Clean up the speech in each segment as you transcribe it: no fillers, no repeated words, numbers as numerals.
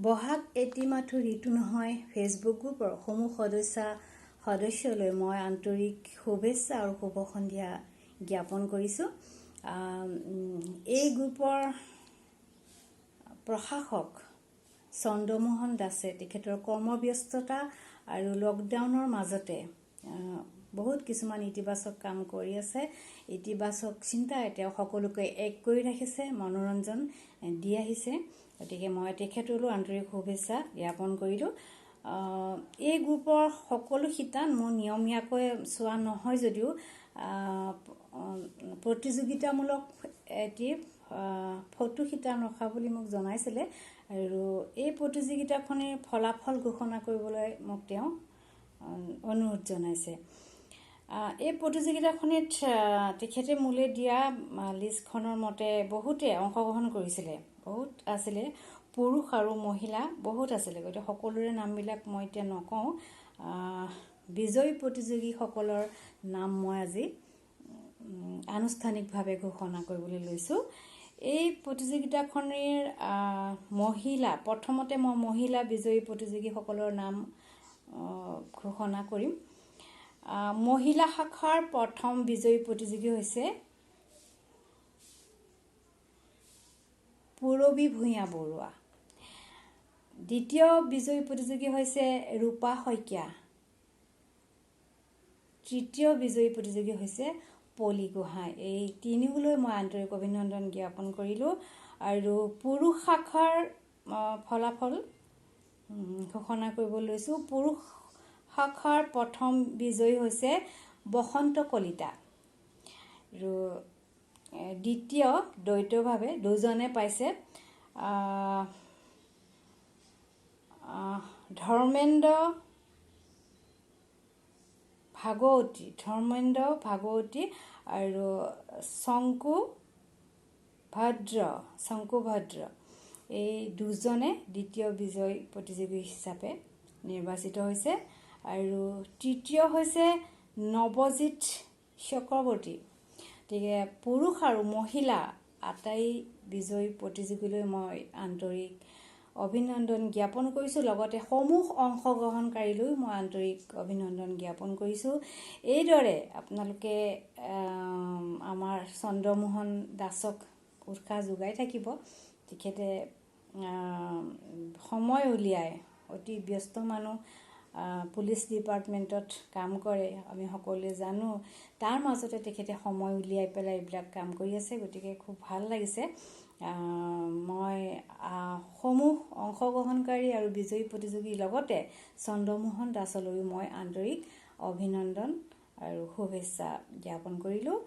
বহাগ এটি মাথো ঋতু নহয় ফেচবুক গ্ৰুপৰ সমূহ সদস্যলৈ মই আন্তৰিক শুভেচ্ছা আৰু শুভ সন্ধিয়া জ্ঞাপন কৰিছোঁ। এই গ্ৰুপৰ প্ৰশাসক চন্দ্ৰমোহন দাসে তেখেতৰ কৰ্মব্যস্ততা আৰু লকডাউনৰ মাজতে বহুত কিছুমান ইতিবাচক কাম কৰি আছে। ইতিবাচক চিন্তাই তেওঁ সকলোকে এক কৰি ৰাখিছে, মনোৰঞ্জন দি আহিছে। গতিকে মই তেখেতলৈও আন্তৰিক শুভেচ্ছা জ্ঞাপন কৰিলোঁ। এই গ্ৰুপৰ সকলো শিতান মোৰ নিয়মীয়াকৈ চোৱা নহয় যদিও প্ৰতিযোগিতামূলক এটি ফটো শিতান ৰখা বুলি মোক জনাইছিলে আৰু এই প্ৰতিযোগিতাখনিৰ ফলাফল ঘোষণা কৰিবলৈ মোক তেওঁ অনুৰোধ জনাইছে। এই প্ৰতিযোগিতাখনিত তেখেতে মোলৈ দিয়া লিষ্টখনৰ মতে বহুতে অংশগ্ৰহণ কৰিছিলে, বহুত আছিলে, পুৰুষ আৰু মহিলা বহুত আছিলে। গতিকে সকলোৰে নামবিলাক মই এতিয়া নকওঁ। বিজয়ী প্ৰতিযোগীসকলৰ নাম মই আজি আনুষ্ঠানিকভাৱে ঘোষণা কৰিবলৈ লৈছোঁ। এই প্ৰতিযোগিতাখনিৰ মহিলা, প্ৰথমতে মই মহিলা বিজয়ী প্ৰতিযোগীসকলৰ নাম ঘোষণা কৰিম। মহিলা শাখাৰ প্ৰথম বিজয়ী প্ৰতিযোগী হৈছে পূৰবী ভূঞা বৰুৱা। দ্বিতীয় বিজয়ী প্ৰতিযোগী হৈছে ৰূপা শইকীয়া। তৃতীয় বিজয়ী প্ৰতিযোগী হৈছে পলি গোহাঁই। এই তিনিওলৈ মই আন্তৰিক অভিনন্দন জ্ঞাপন কৰিলোঁ। আৰু পুৰুষ শাখাৰ ফলাফল ঘোষণা কৰিব লৈছোঁ। পুৰুষ শাখাৰ প্ৰথম বিজয়ী হৈছে বসন্ত কলিতা আৰু দ্বিতীয় দ্বৈতভাৱে দুজনে পাইছে ধৰ্মেন্দ্ৰ ভাগৱতী আৰু শংকু ভদ্ৰ। এই দুজনে দ্বিতীয় বিজয়ী প্ৰতিযোগী হিচাপে নিৰ্বাচিত হৈছে। আৰু তৃতীয় হৈছে নৱজিৎ চক্ৰৱৰ্তী। গতিকে পুৰুষ আৰু মহিলা আটাই বিজয়ী প্ৰতিযোগীলৈ মই আন্তৰিক অভিনন্দন জ্ঞাপন কৰিছোঁ। লগতে সমূহ অংশগ্ৰহণকাৰীলৈও মই আন্তৰিক অভিনন্দন জ্ঞাপন কৰিছোঁ। এইদৰে আপোনালোকে আমাৰ চন্দ্ৰমোহন দাসক উৎসাহ যোগাই থাকিব। তেখেতে সময় উলিয়াই, অতি ব্যস্ত মানুহ, পুলিচ ডিপাৰ্টমেণ্টত কাম কৰে, আমি সকলোৱে জানো। তাৰ মাজতে তেখেতে সময় উলিয়াই পেলাই এইবিলাক কাম কৰি আছে। গতিকে খুব ভাল লাগিছে। মই সমূহ অংশগ্ৰহণকাৰী আৰু বিজয়ী প্ৰতিযোগীৰ লগতে চন্দ্ৰমোহন দাসলৈও মই আন্তৰিক অভিনন্দন আৰু শুভেচ্ছা জ্ঞাপন কৰিলোঁ।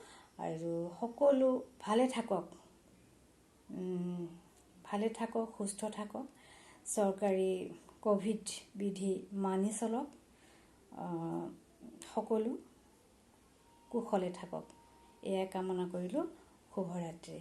আৰু সকলো ভালে থাকক, ভালে থাকক, সুস্থ থাকক, চৰকাৰী ক'ভিড বিধি মানি চলক, সকলো কুশলে থাকক, এয়াই কামনা কৰিলোঁ। শুভৰাত্ৰি।